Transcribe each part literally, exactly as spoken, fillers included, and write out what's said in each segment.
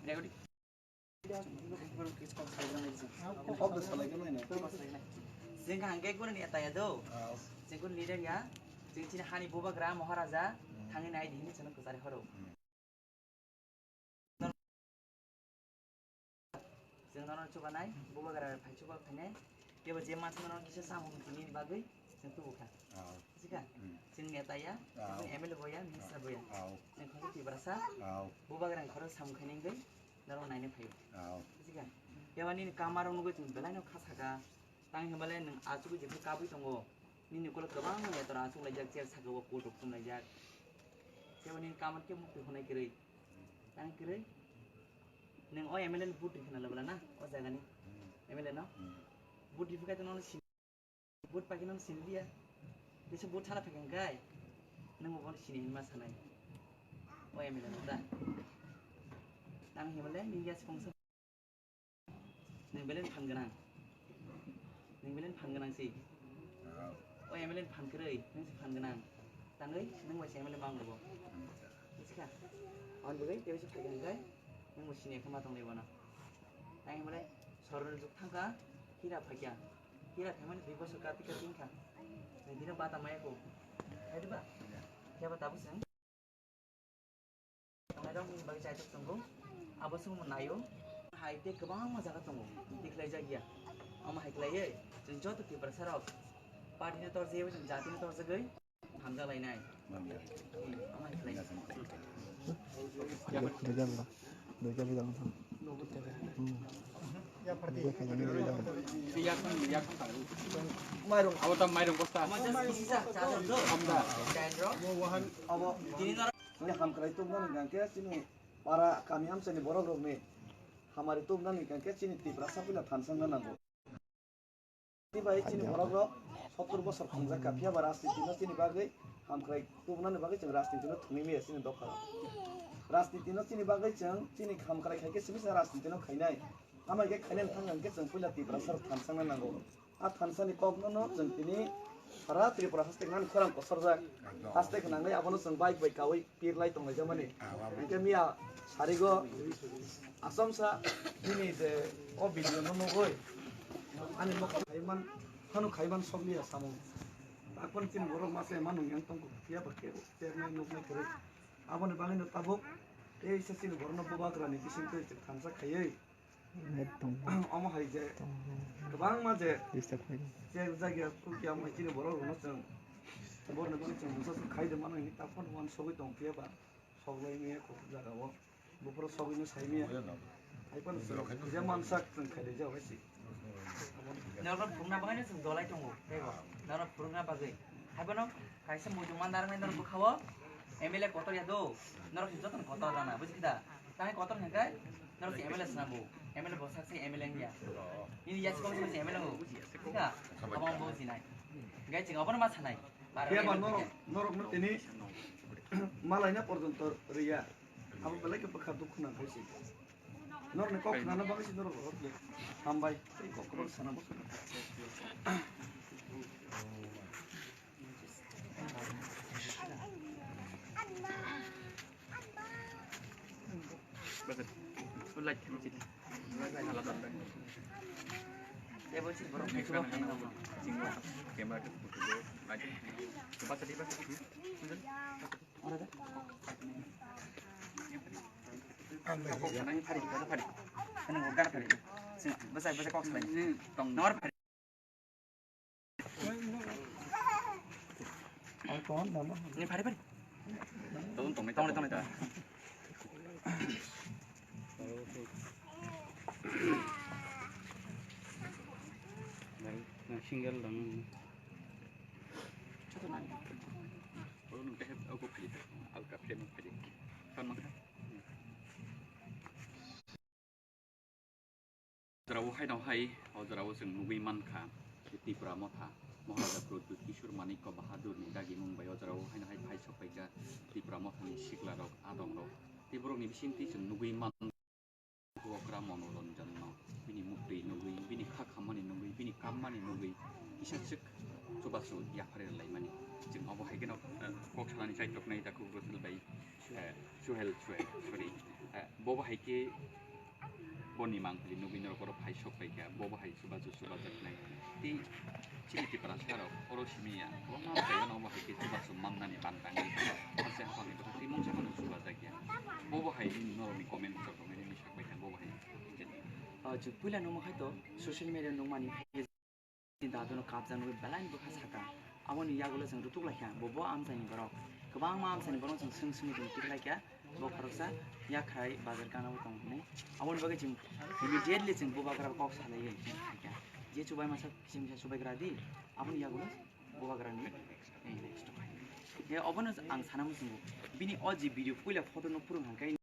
Jwng hangke gurani ataya do. Jwng gurani leader ya. Jwng chini hani bubagra Maharaja thangwi nai di hinwi chwngno kwchari horo. Jwng nono chubanai, bubagra phai chuba phainai. Tebo je mansa nono kisa samung tini bagwi jwng tubu kha. Sikha, jwng neta ya, jwng M L A bo ya, minister bo ya. Jwng khorok Tiprasa, bubagra khorok samung khainai wngwi. Norok naina phaio. Bujiga? Yaba nini kamarok nugwi chwng belaino kha saka. Tang hinbale nwng achugwi jephru kabwi tongo. Nini ukulok kwbangma letra achuk laijak, chair saka o coat rok chum laijak. Yaba nini kamar khe mukti hwnai kwrwi. Tang kwrwi? Nwng o M L A ni vote rikha na labla na? O jagani? M L A no? Vote riphi khai to nono sini. Vote paikhe nang sini dia. Tesa vote sana paikhe hingkai. Nang bo bono sini hinma sanai. O M L A no da. Nang himale India si kongsa. Nang belen phan ganang. Nang belen phan ganang si. O M L A phan kwrwi, nang si phan ganang. Tangwi nang bai si M L A mang bo. Sikha. On bwgwi tesa paikhe hingkai. Nang bo sini khe ma tonglai bono. Tang himale sorol juk thangka. Hira phaikya. Hira phaimani dui bosor kati kati wngkha. Nang dino bata maya ko. Hai diba? Khe ba tabuk chwng. Tongnai rok ni bagwi chaitok tongo. Abo chwng naio. Hai tei kwbangma jaga tongo. Tikhlai jak ya. Omo hai khlaiwi chwng joto Tiprasa rok party no torjagwi, chwng jati no torjagwi. Hamjalainai. Hamjalainai. Hamjalainai. Mairung. Abo tam mairung bosta. Hamda. Abo. Chini hamkrai tubunani hwnkhe chini para kami amchaini borok rokni hamari tubunani hwnkhe chini Tiprasa puila thansa wngna nango. Tei bai chini borok rok sottor bosor khongjak kha, phiya ba rajniti no chini bagwi hamkrai tubunani bagwi chwng rajniti no thwngwi maya chini dopha rok. Rajniti no chini bagwi chwng chini hamkrai khai khe simi sa rajniti no khainai. Amai khe khainani thang hwnkhe chwng puila Tiprasa rok thansa wngna nango. A thansa ni kok no no chwng tini sara Tripura haste nani khorang kosorjak. Haste khnangwi abono chwng bike bai kaui pirlai tonglaijak mani. Hingke miya sarigo asomsa nini je o video no nugui ani mokol khaiman hanu khaiman sokliya samung. Takon chini borok masa emang nung yang tongkuk phiya ba kebo ternai nuknai kwrwi. Aboni bagwi no tabuk teisa chini borok no bubagra ni bising twi thansa khaiwi. Omo hai je kwbangma je je jagya kukia omo hai chini borok rokno chwng borokni bagwi chwng mungsa se khai de mano hini taphano uansugwi tong phiya ba soglai maya kok jaga o buphuru sogwi no sai maya hai phano chwng je mansak chwng khai de jaga si. Norok phurungna bagwi no chwng dolai tongo teibo norok phurungna bagwi hai phano kaisa muitu mandar nai norok bwkha o M L A kotor ya do norok se jotono kotor rana bujikha da. Tang kotor hingkai norok se M L A swnamgo. M L A bo sak se M L A wngya. Nini yasi kong se M L A o. Sikha. Abo bo sinai. Hingkai chwng obono ma sanai. Phiya ba norok, norok no tini malaina porjonto riya. Abo belai khe bwkha dukhu nang khai se. Norok ni kok khnana bagwi se norok rok hambai. Tei kok kwbang sana bo. Ni phari phari. Tong tong tong tong tong. Single dong. Oro nung teh aku phari. Aku kapre mau phari. Kan mangsa. Jorao haino hai, o jorao chwng nugwi mankha, Tipra Motha, Maharaja Pradyut Kishore Manikya Bahadurni dagimung bai o jorao haino hai phai sok phaikha Tipra Mothani siklarok, adongrok. Tei borokni bisingtwi chwng nugwi man-, Okra Manoranjanno, bini muktwi nugwi, bini kha khammani nugwi, bini kammani nugwi, kisa swk chubachu yapharwi rwlaimani. Chwng obo hai kheno, eh, kok sanani chaitroknai Dakhuk Russell bai, eh, Suhel, Suhel, sorry, eh, Bo bahai khe boni mangpili nugwi norok oro phai sok pai kha, bo bahai chubachu chubajaknai. Tei chini Tiprasa rok oro simi ya, bo ma bwsai no bo hai khe chubachu mannani bantang wngwi thango. Hasteni bwkha tei mungsa phano chubajak ya. Bo bahai nini norokni comment rok tongmani sak bai kha, bo bahai. Ah, chwng puila nukma khai to social media nukmani. Ni dadono kabjaknai belai bwkha saka. Aboni yagulo chwng rutuk laikha, bo, bo amchaini borok. Kwbangma amchaini borok chwng swng swngwi chwng tiklaikha, bo khoroksa yakhrai bazar gana o tong hwnwi. Aboni bagwi chwng immediately chwng bubagra kok salaiwi chwng khaikha. Je chubaima sak kiching kisa chubaikra di, aboni yagulo bubagrani next khai. Ye obono ang sana muchungo. Bini o je video puila photo no phurung hangkai.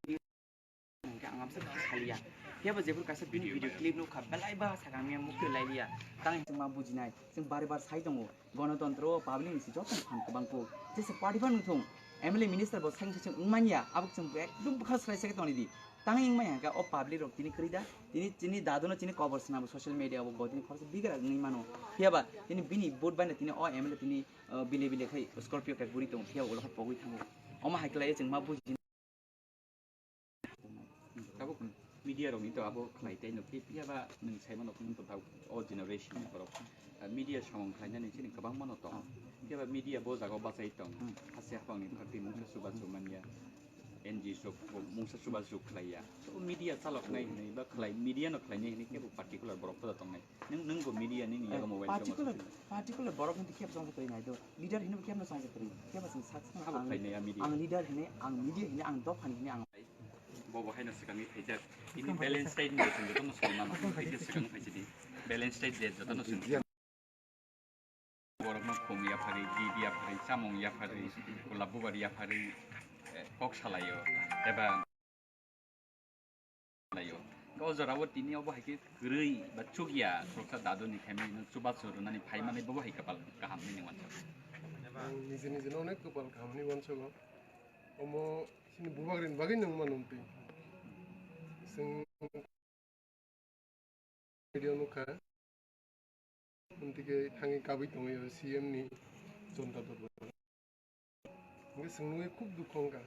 Hingke ang abse kha saliya. Phiya ba jephuru kaisa bini video clip nukha, belai ba sakang ya mukti lailiya. Tang chwng ma bujinai, chwng bari bar sai tongo. Gonotontro o public ni si joto phan kwbang kuk. Jesa party ba nungthung, M L A minister bo sai sai chwng wngmanya, abo chwng ekdum bwkha srai sai tongni di. Tang wngmanya hingke o public rok tini kwrwi da, tini, tini dadono tini kobor swnabo social media o bo tini khoroksa bigra wngwi mano. Phiya ba tini bini vote baino tini o M L A tini, uh, bile bile khai Scorpio kai guri tongo, phiya ba ulo khe pogwi thango. Omo hai khlai chwng ma buji. Tabuk media rokni to abo khlai tei no, phiya ba nwng sai mano, nwng to tabuk o generation ni borok, ah, media samung khlainani chini kwbangma no tong. Phiya ba media bo jaga o bachai tong. Hasteni hapang ni phartwi mungsa chubachu manya, N G O rok bo mungsa chubachu khlaiya. So media chalok nai hinwi ba khlai, media no khlainai hinwi kebo particular borok poda tongnai. Nwng, nwng bo media nini yago mobile phone particular, particular borok hinwi kebo chongsa kwrwi nai do. Leader hinwi kebo no chongsa kwrwi. Kebo chwng sak sak abo ang, khlainai ya media. Ang leader hinwi, ang media hinwi, ang dophani hinwi ang. Bobo haino swkangwi phaijak. Ini balance state ni chwng jotono swngwi mano. Tei swkangwi phaisidi. Balance state de jotono swngwi. Borokno khum yapharwi, git yapharwi, chamung yapharwi, golap bubar yapharwi, eh, kok salaio. Eba laio. O jorao tini obo hai khe kwrwi ba chukya khoroksa daduni khaimani no chubachu rwnani phaimani bobo hai kapal kaham nini wansa. Ang nije nije no onek kapal kaham ni wansago. Omo chini bubagrini bagwi nang mano twi. Chwng video nukha. Hwnkhe thangwi kabwi tongwi o C M ni Jonta Dorbar. Hwnkhe chwng nugwi khub dukhu wngkha.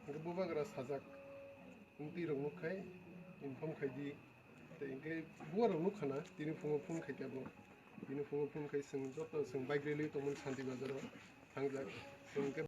Hwnkhe bubagra sajak, hwnkhe twi rok nukkhai inform khaidi. Tei hwnkhe bubarok nukkhana, tini phungo phone khaikha bo. Tini phungo phone khai chwng joto chwng bike rally tongmani Santi Bazar o thangjak. Hwnkhe